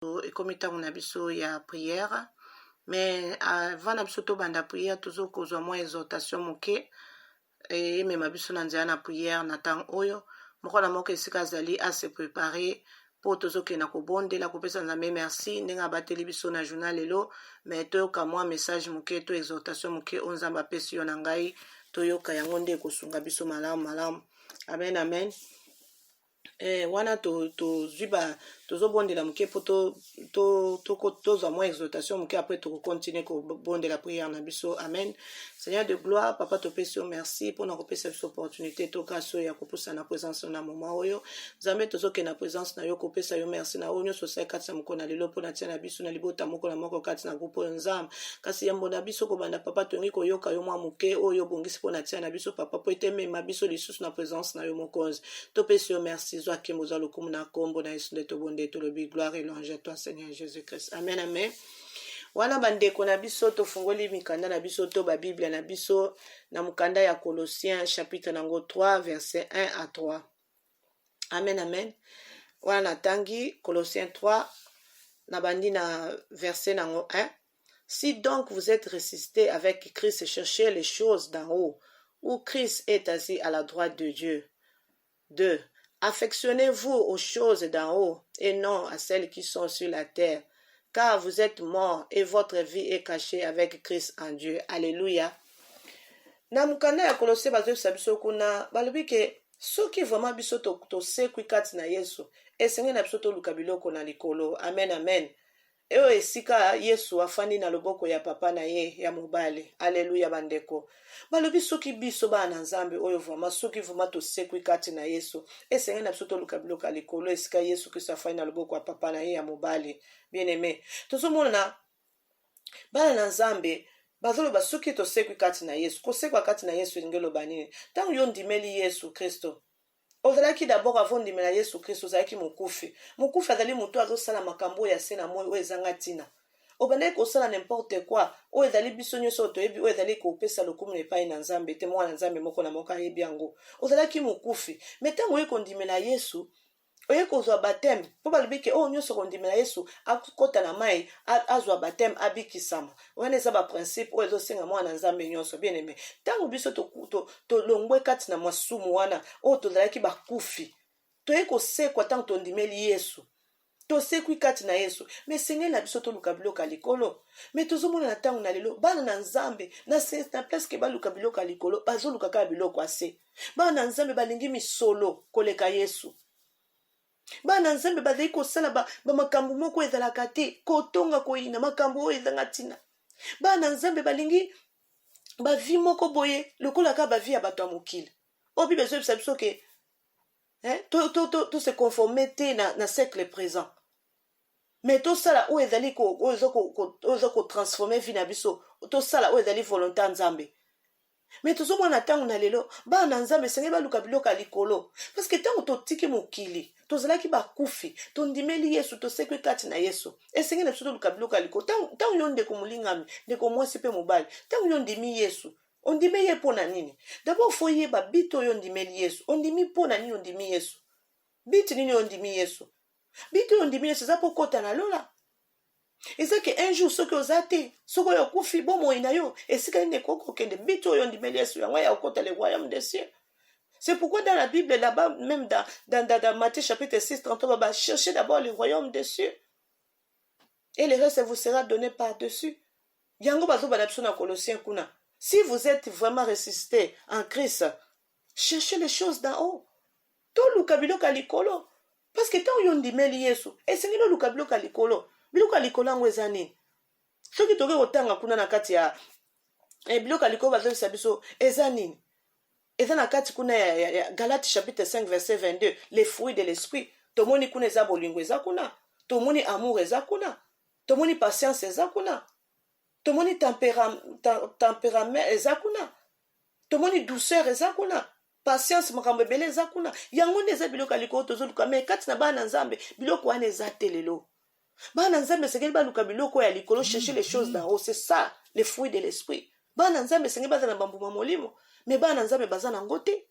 Ekomi ntango na biso ya prière, mais avant na biso tobanda prière, tozokozwa mwa exhortation moke emema biso na nzela na prière. Na ntango oyo, moko na moko esika azali ase préparer mpo tozokenda kobondela, kopesa Nzambe merci ndenge abateli biso na journal lelo. Mais toyoka mwa message moke to exhortation moke oyo Nzambe apesi yo na ngai. Toyoka yango nde ekosunga biso malamu malamu. Amen, amen. Wana tozwi ba tozobondela moke mpo tozwa mwa exhortation moke, après tokocontinuer kobondela prière na biso. Amen. Seigneur de gloire, Papa, topesi yo merci mpona kopesa biso opportunité to grâce oyo ya kopusa na présence na moment oyo. Nzambe, tozokende na présence na yo kopesa yo merci na oyo nyonso osali kati na mokolo na lelo mpona tia na biso na libota moko na moko kati na groupe oyo. Nzambe, kasi yambo na biso kobanda, Papa, tolingi koyoka yo mwa moke oyo obongisi mpona tia na biso, Papa, po ete emema biso lisusu na présence na yo. Mokonzi, topesi yo merci. Zwa nkembo, zwa lokumu. Na nkombo na Yesu nde tobonde, tolobi gloire et louange à toi, Seigneur Jésus Christ. Amen, amen. Wana bandeko na biso, tofungoli mikanda na biso to babiblia na biso na mokanda ya Colossiens, chapitre nango 3, verset 1 à 3. Amen, amen. Wana natangi Colossiens 3, na bandi na verset nango 1: Si donc vous êtes ressuscité avec Christ, cherchez les choses d'en haut, où Christ est assis à la droite de Dieu. 2. Affectionnez-vous aux choses d'en haut et non à celles qui sont sur la terre, car vous êtes morts et votre vie est cachée avec Christ en Dieu. Alléluia. Na mokanda ya Kolose, bazoyebisa biso kuna, balobi ke soki vraiment biso tosekwi kati na Yesu, esengeli na biso toluka biloko na likolo. Amen, amen. Oyo esika Yesu afandi na loboko ya Papa na ye ya mobali. Aleluya. Bandeko, balobi soki biso bana na Nzambe oyo vraiment, soki vraiment tosekwi kati na Yesu, esengeli na biso toluka biloko ya likolo, esika Yesu Kristo afandi na loboko ya Papa na ye ya mobali. Bien aimé, tozomona na bana na Nzambe bazoloba soki tosekwi kati na Yesu. Kosekwa kati na Yesu elingi eloba nini? Ntango yo ndimeli Yesu Kristo, ozalaki d'abord, avant ondimela Yesu Kristo, ozalaki mokufi. Mokufi azali motu azosala makambo oyo ase na moi, oyo ezanga ntina. Obandaki kosala n'importe quoi, oyo ezali biso nyonso oyo toyebi, oyo ezali kopesa lokumu na epai na Nzambe te. Mwana Nzambe moko na moko ayebi yango. Ozalaki mokufi, mais ntango oye kondimela Yesu, oye kozwa baptême, mpo balobi ke oyo nyonso kondimela Yesu, akɔta na mai, azwa baptême, abikisama. Wana eza baprincipe oyo ezosenga mwana Nzambe nyonso. Bien aimé, ntango biso tolongwe kati na masumu wana oyo tozalaki bakufi, toye kosekwa ntango tondimeli Yesu, tosekwi kati na Yesu, mais esengeli na biso toluka biloko ya likolo. Mais tozomona na ntango na lelo, bana na Nzambe, na place ke baluka biloko ya likolo, bazoluka kaka biloko ase. Bana na Nzambe balingi misolo koleka Yesu. Bana na Nzambe bazali kosala bamakambo moko ezalaka te, kotonga, koyina, makambo oyo ezanga ntina. Bana na Nzambe balingi bavie moko boye lokola kaka bavie ya bato ya mokili oyo Bible ezoyebisa biso ke to se conforme te na siècle présent, mais tosala oyo ezali oyo eza kotransformer vie na biso, tosala oyo ezali volonté ya Nzambe. Mais tozomona ntango na lelo, bana na Nzambe esengeli baluka biloko ya likolo, parce que ntango totiki mokili, tozalaki bakufi, tondimeli Yesu, tosekwi kati na Yesu, esengeli na biso toluka biloko ya likolo. Ntango yo, ndeko molingami, ndeko mwasi mpe mobali, ntango yo ondimi Yesu, ondimi ye mpo na nini? D'abord faut yeba but oyo ondimeli Yesu. Ondimi mpo na nini? Ondimi Yesu, but nini oyo ondimi Yesu? But oyo ondimi Yesu eza mpo kota na lola. Eza ke un jour soki oza te, soki oyo okufi, bomoi na yo esika nini ekoki kokende? But oyo ondimeli Yesu, yango ya kokota le royaume des cieux. C'est pourquoi dans la Bible, là-bas, même dans Matthieu chapitre 6, 33, bah, cherchez d'abord le royaume des cieux. Et le reste vous sera donné par-dessus. Yango bazobana biso na Colossiens kuna. Si vous êtes vraiment ressuscité en Christ, cherchez les choses d'en haut. Toluka biloko ya likolo. Parce que ntango yo ndimeli Yesu, esengeli oluka biloko ya likolo. Biloko ya likolo yango eza nini? Soki tokoki kotanga kuna na kati ya biloko ya likolo, bazobisa biso eza nini? Eza na kati kuna ya Galate chapitre 5 verset 22, les fruits de l'esprit. Tomoni kuna eza bolingo, eza kuna tomoni amour, eza kuna tomoni patience, eza kuna tomoni tempérament, eza kuna tomoni douceur, eza kuna patience, makambo ebele eza kuna. Yango nde eza biloko ya likolo tozoluka. Mais kati na bana na Nzambe, biloko wana eza te. Lelo bana na Nzambe esengeli baluka biloko ya likolo. Chercher les choses d'en haut, c'est ça les fruits de l'esprit. Bana na Nzambe esengeli baza na bambuma molimo, mais bana na Nzambe baza nango te,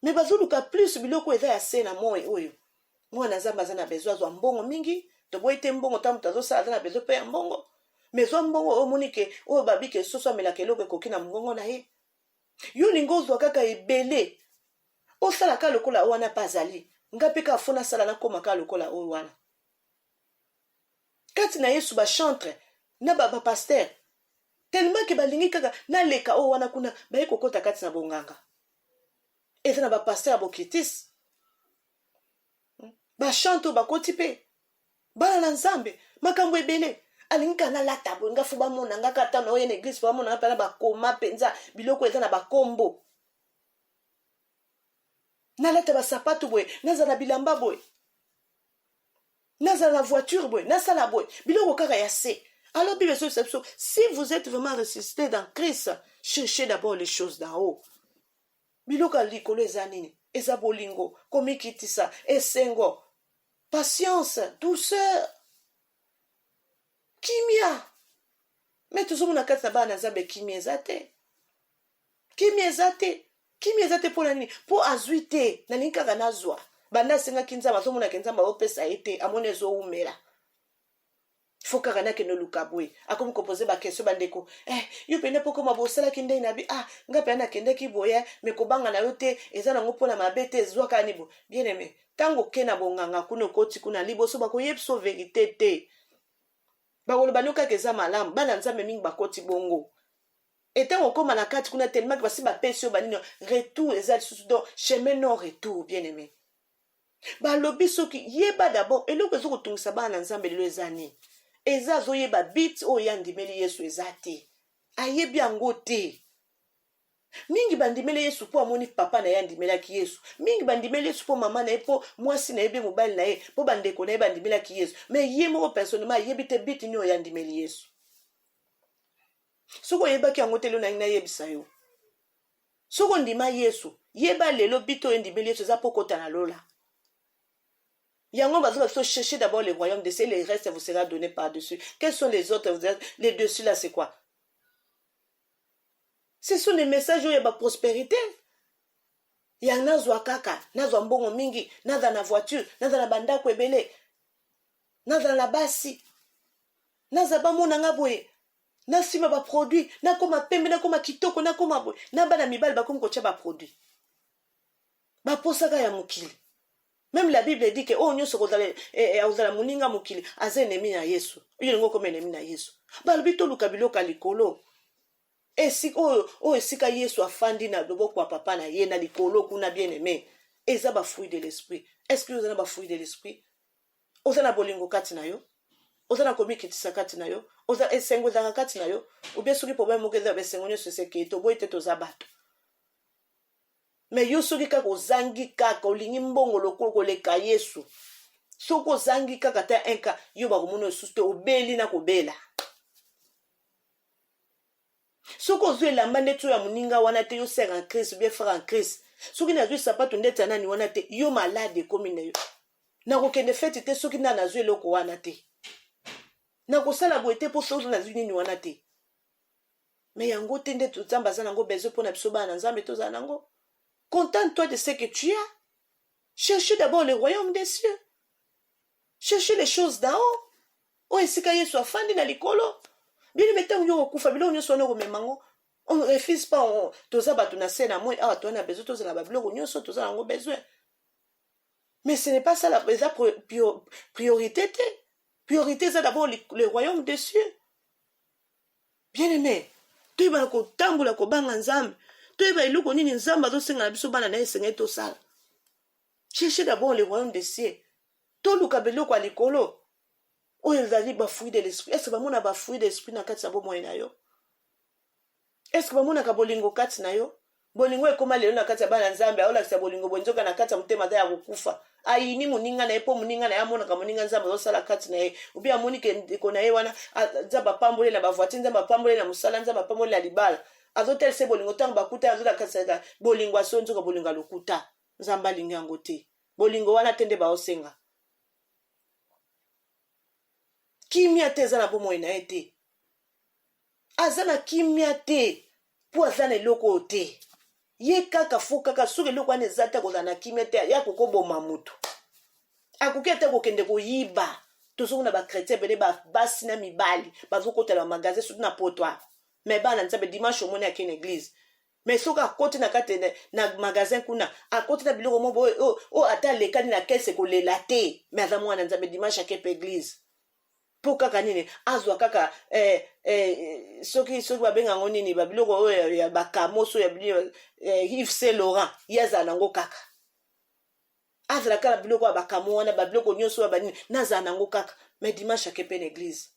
mais bazoluka plus biloko eza ya se na moi oyo. Mwana Nzambe aza na besoin azwa mbongo mingi, toboyi te mbongo, ntango moto azosala aza na besoin mpe ya mbongo, mais zwa mbongo oyo omoni ke oyo babi ke soso amelaka eloko ekoki na mongongo na ye. Yo olingi ozwa kaka ebele, osala kaka lokola oyo wana mpe azali, nga mpe kaka fo nasala nakoma kaka lokola oyo wana. Kati na Yesu ba chantre na ba ba pasteur tellement ke balingi kaka naleka oyo wana kuna, baye kokota kati na bonganga. Eza na ba pasteur ya bokitisi, ba chante oyo bakoti mpe bana na Nzambe, makambo ebele. Alingi kaka nalata boye, nga fo bamona nga kaka ntango naoya na eglise, fo bamona nga mpena bakoma mpenza biloko eza na bakombo, nalata basapatu boye, nazala na bilamba boye, nazala na voiture boye, nasala boye, biloko kaka ya se. Alors Bible ezobisa biso, si vous êtes vraiment ressuscité dans Christ, cherchez d'abord les choses d'en haut. Biloko ya likolo eza nini? Eza bolingo, komikitisa, esengo, patience, douceur, kimia. Me tozomona kati na bana na Nzambe kimia eza te, kimia eza te, kimia eza te. Mpo na nini? Mpo azwi te, nalingi kaka nazwa. Banda asengaki Nzambe, azomonaka Nzambe azopesa ye te, amoni ezowumela, fo kaka nakende oluka boye. Akomi kopose baquestion, bandeko, yo mpena mpo koma bosalaki ndenge na bi, ah, nga mpena nakendaki boye, me kobanga na yo te, eza nango mpona mabe te, ezwaka ni bo. Bien aimé, ntango oke na bonganga kuna, okoti kuna, liboso bakoyebisa vérité te, bakoloba no kaka eza malamu. Bana Nzambe mingi bakoti bongo, etango okóma na kati kuna, tellement basi bapesi yo banini, retour eza lisusu, donc chemin non retour. Bien aimé, balobi soki yeba d'abord eloko eza kotungisa bana na Nzambe lelo eza nini. Eza azoyeba but oyo ye andimeli Yesu eza te, ayebi yango te. Mingi bandimeli Yesu mpo amoni papa na ye andimelaki Yesu, mingi bandimeli Yesu mpo mama na ye, mpo mwasi na ye, mpe mobali na ye, mpo bandeko na ye bandimelaki Yesu, mais ye moko personnellement ayebi te but nini oyo andimeli Yesu. Soki oyebaki yango te, lelo nangi nayebisa yo: soki ondima Yesu, yeba lelo but oyo endimeli Yesu eza mpo kota na lola. Yango bazo biso: cherchez d'abord le royaume de ciel, le reste vous sera donné par-dessus. Quels sont les autres? Les dessus là, c'est quoi? Ce sont des messages oyo ya baprospérité, ya nazwa kaka, nazwa mbongo mingi, nazala na voiture, nazala na bandako ebele, nazala na basi, nazala bamona nga boye, nasima baproduit, nakoma pembe, nakoma kitoko, nakoma boye. Na bana mibali bakomi kotia baproduit, baposaka ya mokili. Même la Bible dit ke oyo nyonso kozala moninga mokili aza ennemi na Yesu. Oyo olingi okoma ennemi na Yesu. Balobi toluka biloko ya likolo, esika oyo esika Yesu afandi na loboko ya papa na ye na likolo kuna. Bien aimé, eza bafruit de l'esprit. Est ce que oza na bafruit de l'esprit? Oza na bolingo kati na yo? Oza na komikitisa kati na yo? Oza esengo ezalaka kati na yo? Ou bien soki problème moko eza, esengo nyonso esekei? Toboyi te, toza bato, mais yo soki kaka ozangi, kaka olingi mbongo lokolo koleka Yesu, soki ozangi kaka ta un ka, yo bakomona lisusu te, obeli na kobela. Soki ozwi elamba ndeti oyo ya moninga wana te, yo sœur en Christ, bien frère en Christ, soki nazwi sapato ndeti ya nani wana te, yo malade ekomi na yo, nakokende feti te soki nda nazwi eloko wana te, nakosala boye te mpo soki nazwi nini wana te. Mais yango te nde Nzambe aza nango besoin mpo na biso bana na Nzambe tozala nango. Contente-toi de ce que tu as. Cherchez d'abord le royaume des cieux, cherchez les choses d'en haut, oyo esika Yesu afandi na likolo. Bien aimé, ntango yo kokufa, biloko nyonso wana okomema yango? On ne refuse pas, toza bato na se na moi awa, toza na besoin tozala babiloko nyonso, toza yango besoin, mais ce n'est pas ça la eza priorité te. Priorité eza d'abord le royaume des cieux. Bien aimé, toyebana kotambola kobanga Nzambe, toyeba eloko nini Nzambe azosenga na biso bana na ye esengeli tosala. Cherchez d'abord le royaume des cieux, toluka biloko ya likolo oyo ezali bafruit de l'esprit. Est ce bamona bafruit de l'esprit na kati ya bomoi na yo? Est ce bamonaka bolingo kati na yo? Bolingo ekóma lelo na kati ya bana Nzambe, aolakisa bolingo boye, nzoka na kati ya motema aza ya kokufa, ayini moninga na ye mpo moninga na ye amonaka moninga Nzambe azosala kati na ye, obi amoni ke ndeko na ye wana Nzambe apamboli na bavoiture, Nzambe apamboli na mosala, Nzambe apamboli na libala, azotalisa bolingo. Ntango bakuta, azolakisa bolingo aso, nzoka bolingo ya lokuta. Nzambe alingi yango te, bolingo wana te nde baosenga. Kimia te eza na bomoi na ye te, aza na kimia te mpo aza na eloko oyo te. Ye kaka fo kaka soki eloko wana eza te, akozala na kimia te, ya kokoboma motu. Akoki ata kokende koyiba. Tozomona ba chrétien ebele, basi na mibali bazokotela ba magasin, surtout na poto awa. Mais bana Nzambe, dimanche omoni ake na église, mais soki akoti na kati na magasin kuna, akoti na biloko moko oyo oyo ata alekani na caisse, kolela te. Mais aza mwana Nzambe, dimanche ake mpe église. Mpo kaka nini? Azwa kaka soki babenga yango nini, babiloko oyo ya bakamoso ya Yves Saint Laurent, ye azala nango kaka, azala kaka na biloko ya bakamo wana, babiloko nyonso oyo banini, nazala nango kaka. Mais dimanche ake mpe na église.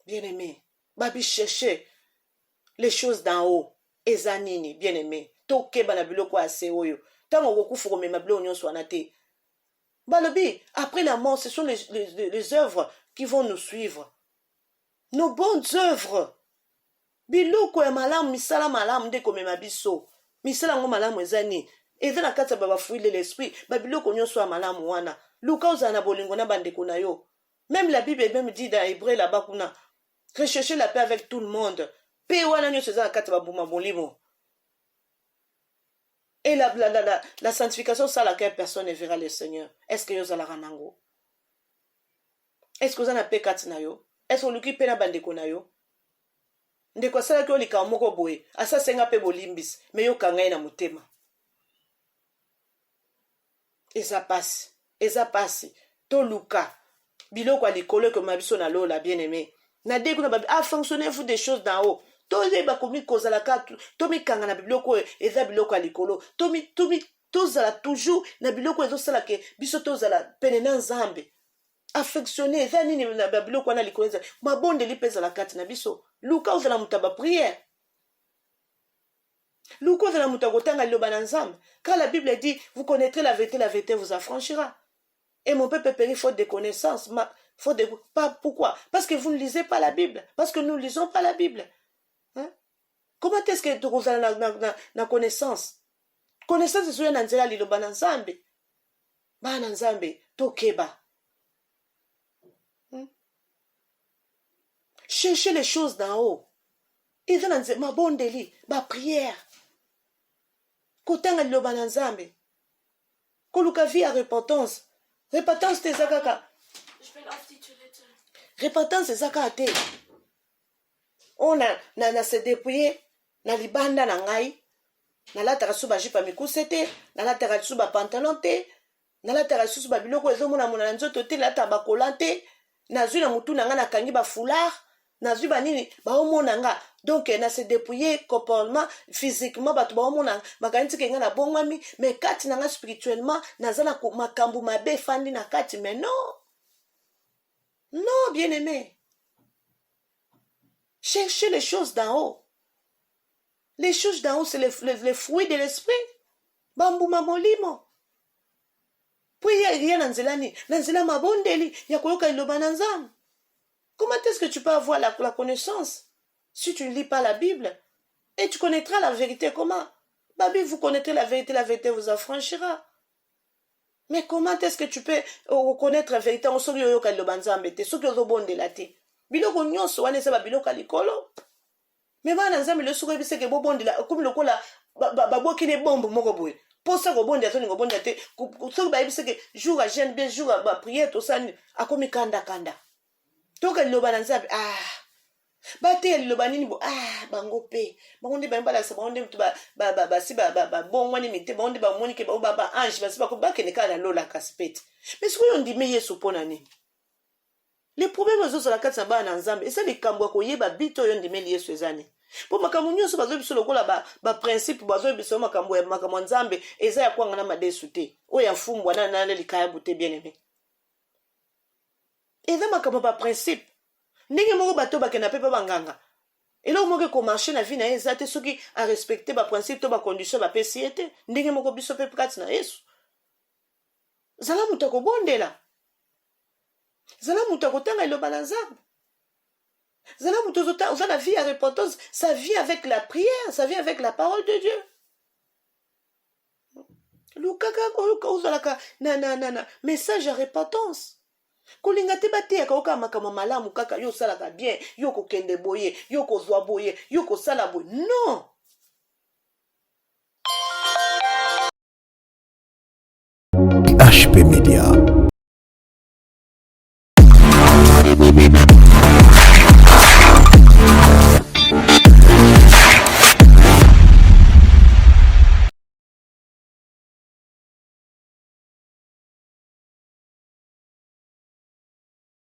Bien aimé, babi chercher les choses d'en haut eza nini? Bien aimé, tokeba na biloko ya se oyo. Ntango okokufa, komema biloko nyonso wana te. Balobi après la mort, ce sont les œuvres qui vont nous suivre, nos bonnes œuvres, biloko ya malamu, misala malamu nde komema biso. Misala yango malamu eza nini? Eza na kati ya bafruit de l'esprit, babiloko nyonso ya malamu wana. Luka ozala na bolingo na bandeko na yo. Même la Bible même dit dans Hébreu là-bas kuna: recherchez la paix avec tout le monde. Mpe wana nyonso eza na kati ya babuma molimo. Et la sanctification sans laquelle personne ne verra le Seigneur. Est ce que yo ozalaka nango? Est ce que oza na mpe kati na yo? Est ce que oluki mpe na bandeko na yo? Ndeko asalaki yo likambo moko boye, asasenga mpe bolimbisi, mais yokanga ye na motema. Eza pasi, eza pasi. Toluka biloko ya likolo, ekoma biso na lola. Bien aimé, na de kuna babi: affectionnez-vous des choses d'en haut. Toyeba komi kozala kaka, tomikanga na biloko oyo eza biloko ya likolo. Tozala toujours na biloko oyo ezosala ke biso tozala pene na Nzambe. Affectionne eza nini? Na biloko wana likolo, ezala mabondeli mpe ezala kati na biso. Luka ozala moto ya baprière, luka ozala moto ya kotanga liloba na Nzambe, car la Bible dit: vous connaîtrez la vérité, la vérité vous affranchira. Et mon peuple périt faute de connaissance. Faute de pas, pourquoi? Parce que vous ne lisez pas la Bible, parce que nous ne lisons pas la Bible, hein? Comment est-ce que tokozala na connaissance? Connaissance ezoya na nzela ya liloba na Nzambe. Bana na Nzambe, tokeba, Cherchez les choses d'en haut. Eza na mabondeli, baprière, kotanga liloba na Nzambe, koluka vie ya repentance. Repentance te eza kaka Ich will auf die Toilette. Repentance eza kaka te oyo na se dépouiller na libanda na ngai. Nalataka lisusu bajupe ya mikuse te, nalataka lisusu bapantalon te, nalataka lisusu babiloko ezomonamona na nzoto te, nalataka bakolan te, nazwi na motu na ngai, nakangi bafoulard, nazwi banini, baomona nga. Donc na se dépouiller corporellement, physiquement, bato baomona, bakanisi ke ngai nabongwami, mais kati na ngai, spirituellement, naza na makambo mabe efandi na kati. Mais non, non, bien aimé, cherchez les choses d'en haut. Les choses d'en haut, c'est le fruit de l'esprit, bambuma molimo. Po ye na nzela nini? Na nzela mabondeli, ya koyoka liloba na Nzambe. Comment est-ce que tu peux avoir la connaissance si tu ne lis pas la Bible? Et tu connaîtras la vérité comment? Babi, vous connaîtrez la vérité, la vérité vous affranchira. Mais comment est-ce que tu peux reconnaître la vérité soki oyoka liloba Nzambe te, soki ozobondela te? Biloko nyonso wana eza babiloko ya likolo. Mais bana Nzambe lelo, soki oyebiseke bobondela, okomi lokola babwaki ne bombe moko boye. Mposa kobondela, tolinga obondela te. Soki bayebiseke jour ya jeûne, bien, jour ya baprière, tosala nini, akomi kandakanda. Toyoka liloba na Nzambe, ah, bateya liloba nini bo? Ah, bango mpe, bango nde bango balakisa, bango nde mutu basi babongwani mite, bango nde bamoni ke bango baange, basi bakende kaka na lola. Kasi pete, mais sikoyo ondimi Yesu mpo na nini? Le problème ezozala kati na bana na Nzambe eza likambo ya koyeba bito oyo ondimeli Yesu eza nini. Mpo makambo nyonso bazoyebi biso lokola baprincipe, bazoyebi biso makambo ya makambo ya Nzambe eza ya kwanga na madesu te, oyo ya fumbwa na likayabu te. Bien aimé, eza makambo ya baprincipe. Ndenge moko bato bakenda mpe mpe banganga, eloko moko ekomarcher na vie na ye eza te soki arespecte baprincipe to bacondition bapesi ye te. Ndenge moko biso mpe kati na Yesu, zala moto akobondela, zala moto akotanga liloba na Nzambe, zala moto oza na vie ya repentance. Ça vient avec la prière, ça vient avec la parole de Dieu. Lukaka ozalaka na message ya repentance. Kolinga te bateyaka yo kaka makambo malamu, kaka yo osalaka bien, yo kokende boye, yo kozwa boye, yo kosala boye. Non. HP Media.